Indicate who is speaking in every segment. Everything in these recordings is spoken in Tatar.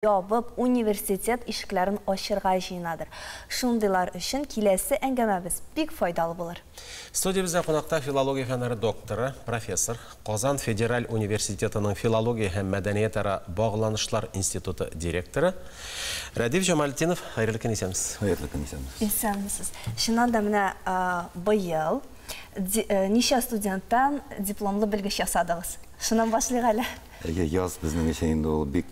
Speaker 1: Ябып, университет ишекләрен ачырга җыенадыр. Шундыйлар өчен киләсе әңгәмәбез бик файдалы булыр.
Speaker 2: Студиябездә кунакта филология фәннәре докторы, профессор, Казан федераль университетының филология һәм мәдәниятара багланышлар институты директоры Рәдиф Җамалетдинов. Хәерле көн, исәнмесез.
Speaker 3: Хәерле көн, исәнмесез.
Speaker 1: Исәнмесез. Чыннан да менә быел ничә студенттан дипломлы белгеч ясадыгыз? Шуннан башлыйк әле.
Speaker 3: Әйе, яз безнең өчен инде ул бик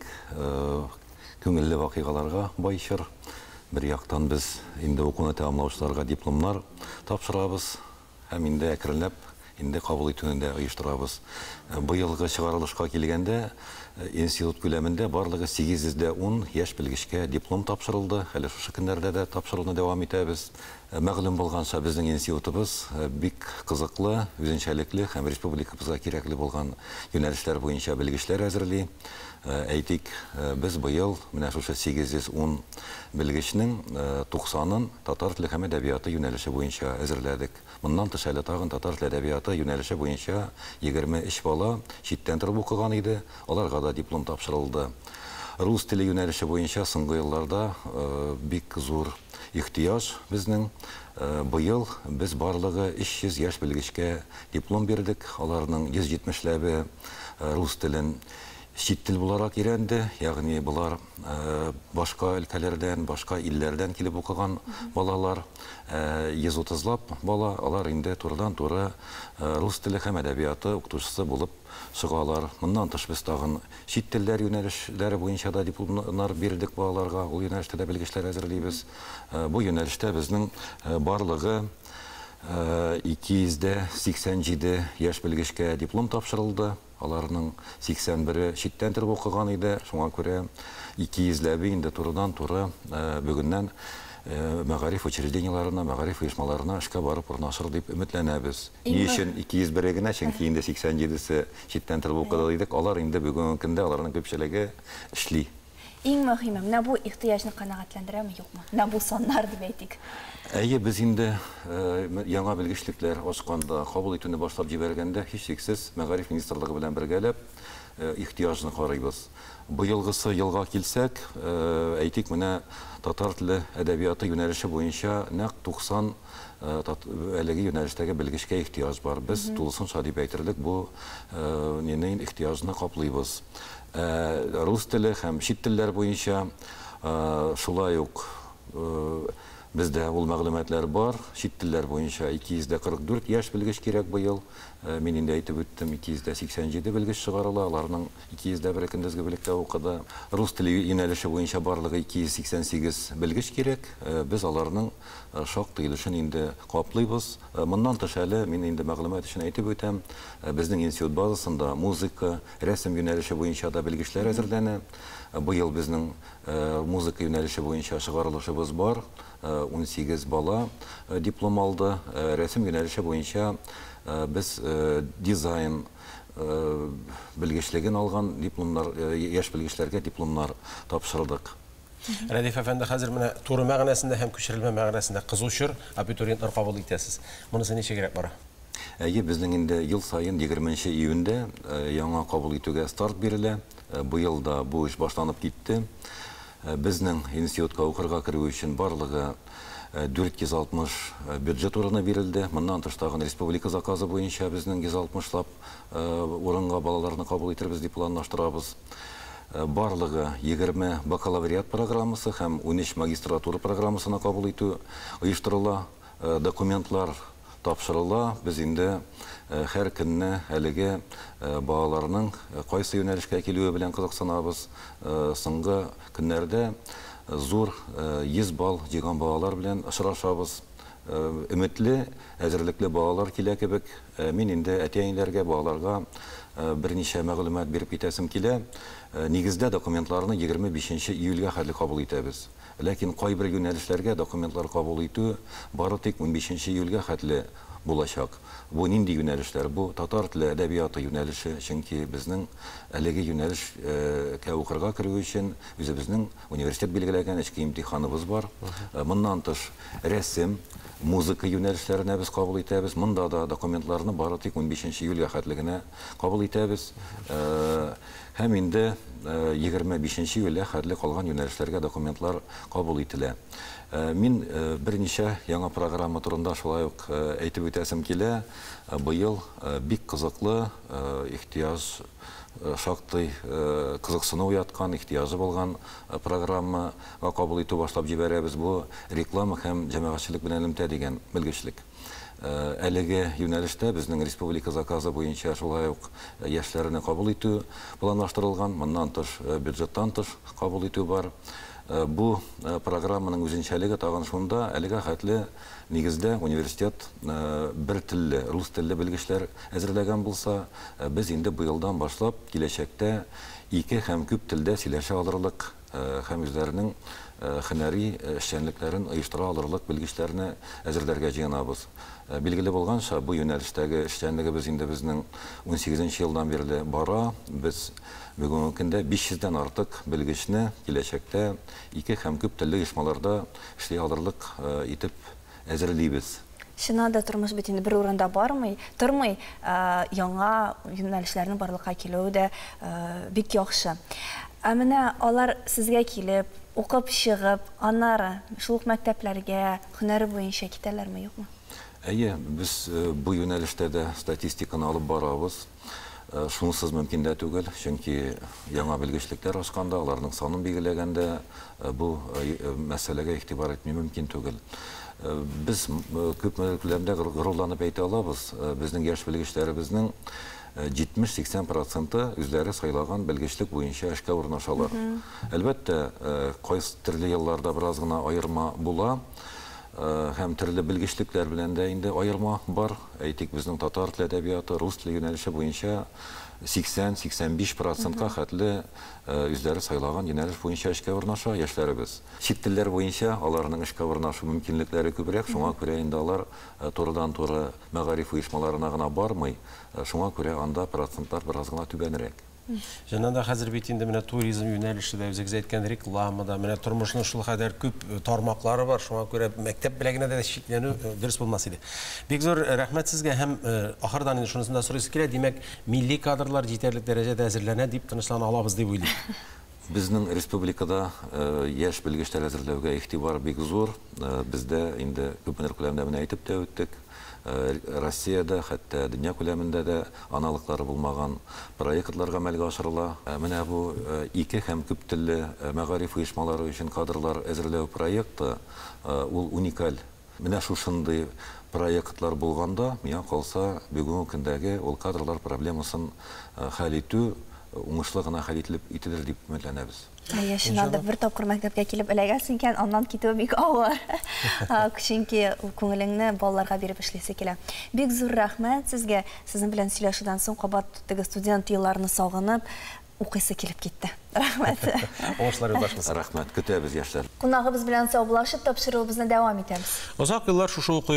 Speaker 3: күңелле вакыйгаларга бай чор. Бер яктан без инде укуны тәмамлаучыларга дипломнар тапшырабыз һәм инде әкренләп инде кабул итүне дә оештырабыз. Быелгы чыгарылышка килгәндә, институт күләмендә барлыгы 810 яшь белгечкә диплом тапшырылды. Әле шушы көннәрдә дә тапшыруны дәвам итәбез. Мәгълүм булганча, безнең институтыбыз бик кызыклы, үзенчәлекле һәм республикабызга кирәкле булган юнәлешләр буенча белгечләр әзерли. Әйтик, без быел менә шушы 810 белгечнең 90-ын татар теле һәм әдәбияты юнәлеше буенча әзерләдек. Моннан тыш әле тагын татар теле әдәбияты юнәлеше буенча 23 бала читтән торып укыган иде, аларга да диплом тапшырылды. Рус теле юнәлеше буенча соңгы елларда бик зур Ихтыяҗ безнең. Быел без барлыгы 300 яшь белгечкә диплом бирдек. Аларның 170 ләбе рус телен чит тел буларак өйрәнде. Ягъни болар башка өлкәләрдән, башка илләрдән килеп укыган балалар. 130 лап бала, алар инде турыдан-туры рус теле һәм әдәбияты укытучысы булып чыгалар. Моннан тыш без тагын чит телләр юнәлешләре буенча да дипломнар бирдек балаларга, ул юнәлештә дә белгечләр әзерлибез. Бу юнәлештә безнең барлыгы 287 яшь белгечкә диплом тапшырылды. Аларның 81-е читтән торып укыган иде, шуңа күрә 200 ләбе инде турыдан-туры бүгеннән мәгариф учреждениеләренә, мәгариф оешмаларына эшкә барып урнашыр дип өметләнәбез. Ни өчен 201-е генә? Чөнки инде 87-се читтән торып укыды дидек. Алар инде бүгенге көндә аларның күпчелеге эшли.
Speaker 1: Иң мөһиме, менә бу ихтыяҗны канәгатьләндерәме, юкмы? Менә бу саннар дип әйтик.
Speaker 3: Әйе, без инде яңа белгечлекләр ачканда, кабул итүне башлап җибәргәндә, һичшиксез, Мәгариф министрлыгы белән бергәләп ихтыяҗны карыйбыз. Быелгысы елга килсәк, әйтик, менә татар теле әдәбияты юнәлеше буенча нәкъ 90 әлеге юнәлештәге белгечкә ихтыяҗ бар. Без тулысынча дип әйтерлек бу нине ихтыяҗны каплыйбыз. Рус теле һәм чит телләр буенча шулай ук бездә ул мәгълүматлар бар. Чит телләр буенча 244 яшь белгеч кирәк быел. Мин инде әйтеп үттем, 287 белгеч чыгарыла, аларның 201 көндезге бүлектә укыды. Рус теле юнәлеше буенча барлыгы 288 белгеч кирәк. Без аларның Шактый өлешен инде каплыйбыз. Моннан тыш әле, мин инде мәгълүмат өчен әйтеп үтәм, безнең институт базасында музыка, рәсем юнәлеше буенча да белгечләр әзерләнә. Быел безнең музыка юнәлеше буенча чыгарылышыбыз бар, 18 бала диплом алды. Рәсем юнәлеше буенча без дизайн белгечлеген алган дипломнар, яшь белгечләргә дипломнар тапшырдык.
Speaker 2: Рәдиф әфәнде, хәзер менә туры мәгънәсендә һәм күчерелмә мәгънәсендә кызу чор, абитуриентлар кабул итәсез. Монысы ничегрәк бара?
Speaker 3: Әйе, безнең инде ел саен 20 нче июньдә яңа кабул итүгә старт бирелә. Быел да бу эш башланып китте. Безнең институтка укырга керү өчен барлыгы 460 бюджет урыны бирелде. Моннан тыш тагын республика заказы буенча безнең 160 лап урынга балаларны кабул итербез дип планлаштырабыз. Барлыгы 20 бакалавриат программасы һәм 13 магистратура программасына кабул итү оештырыла. Документлар тапшырыла. Без инде һәр көнне әлеге балаларның кайсы юнәлешкә килүе белән кызыксынабыз. Соңгы көннәрдә зур 100 балл җыйган балалар белән очрашабыз. Өметле, әзерлекле балалар килә кебек. Мин инде әти-әниләргә, балаларга берничә мәгълүмат биреп китәсем килә. Нигездә документларны 25 нче июльгә хәтле кабул итәбез. Ләкин кайбер юнәлешләргә документлар кабул итү бары тик 15 нче июльгә хәтле булачак. Бу нинди юнәлешләр? Бу татар теле, әдәбияты юнәлеше, чөнки безнең әлеге юнәлешкә укырга керү өчен үзебезнең университет билгеләгән эчке имтиханыбыз бар. Моннан тыш, рәсем, музыка юнәлешләренә без кабул итәбез. Монда да документларны бары тик 15 нче июльгә хәтле генә кабул итәбез. Һәм инде 25 июльгә хәтле калган юнәлешләргә документлар кабул ителә. Мин берничә яңа программа турында шулай ук әйтеп үтәсем килә. Быел бик кызыклы, ихтыяҗ шактый кызыксыну уяткан, ихтыяҗы булган программага кабул итү башлап җибәрәбез. Бу реклама һәм җәмәгатьчелек белән элемтә дигән белгечлек. Әлеге юнәлештә безнең республика заказы буенча шулай ук яшьләрне кабул итү планлаштырылган, моннан тыш бюджеттан тыш кабул итү бар. Бу программаның үзенчәлеге тагын шунда, әлегә хәтле нигездә университет бер телле, рус телле белгечләр әзерләгән булса, без инде быелдан башлап киләчәктә ике һәм күп телдә сөйләшә алырлык һәм үзләренең һөнәри эшчәнлекләрен оештыра алырлык белгечләрне әзерләргә җыенабыз. Билгеле булганча, бу юнәлештәге эшчәнлегебез инде безнең 18 елдан бирле бара. Без бүгенге көндә 500дән артык белгечне киләчәктә ике һәм күп телле оешмаларда эшли алырлык итеп әзерлибез.
Speaker 1: Чыннан да тормыш бит инде бер урында бармый, тормый, яңа юнәлешләрнең барлыкка килүе дә бик яхшы. Ә менә алар сезгә килеп, укып чыгып, аннары шул ук мәктәпләргә һөнәре буенча китәләрме, юкмы?
Speaker 3: Әйе, без бу юнәлештә дә статистиканы алып барабыз. Шунсыз мөмкин дә түгел, чөнки яңа белгечлекләр ачканда, аларның санын билгеләгәндә бу мәсьәләгә игътибар итми мөмкин түгел. Без күпме күләмдә горурланып әйтә алабыз, безнең яшь белгечләребезнең 70-80% үзләре сайлаган белгечлек буенча эшкә урнашалар. Әлбәттә, кайсы төрле елларда бераз гына аерма була, һәм төрле белгечлекләр белән дә инде аерма бар. Әйтик, безнең татар теле әдәбияты, рус теле юнәлеше буенча 80-85%-ка хәтле үзләре сайлаган юнәлеш буенча эшкә урнаша яшьләребез. Чит телләр буенча аларның эшкә урнашу мөмкинлекләре күбрәк, шуңа күрә инде алар турыдан-туры мәгариф оешмаларына гына бармый, шуңа күрә анда процентлар бераз гына түбәнрәк.
Speaker 2: Чыннан да хәзер бит инде менә туризм юнәлеше дә, үзегез әйткән реклама да, менә тормышның шул кадәр күп тармаклары бар, шуңа күрә мәктәп белән генә дә чикләнү дөрес булмас иде. Бик зур рәхмәт сезгә һәм ахырдан инде шунысын да сорыйсы килә, димәк, милли кадрлар җитәрлек дәрәҗәдә әзерләнә дип тынычлана алабыз дип уйлыйм.
Speaker 3: Безнең республикада яшь белгечләр әзерләүгә игътибар бик зур. Бездә инде күпмедер күләмдә менә әйтеп тә үттек. Россиядә, хәтта дөнья күләмендә дә аналоглары булмаган проектлар гамәлгә ашырыла. Менә бу ике һәм күп телле мәгариф оешмалары өчен кадрлар әзерләү проекты, ул уникаль. Менә шушындый проектлар булганда, миңа калса, бүгенге көндәге ул кадрлар проблемасын хәл итү уңышлы гына хәл ителер дип өметләнәбез.
Speaker 1: Әйе, чыннан да бер тапкыр мәктәпкә килеп эләгәсең икән, аннан китүе бик авыр. Чөнки күңелеңне балаларга биреп эшлисе килә. Бик зур рәхмәт сезгә. Сезнең белән сөйләшүдән соң кабат теге студент елларны сагынып укыйсы килеп китте. Рәхмәт.
Speaker 2: Уңышлар юлдаш булсын.
Speaker 3: Рәхмәт, көтәбез яшьләр.
Speaker 1: Кунагыбыз белән саубуллашып тапшыруыбызны дәвам итәбез.
Speaker 2: Озак еллар шушы уку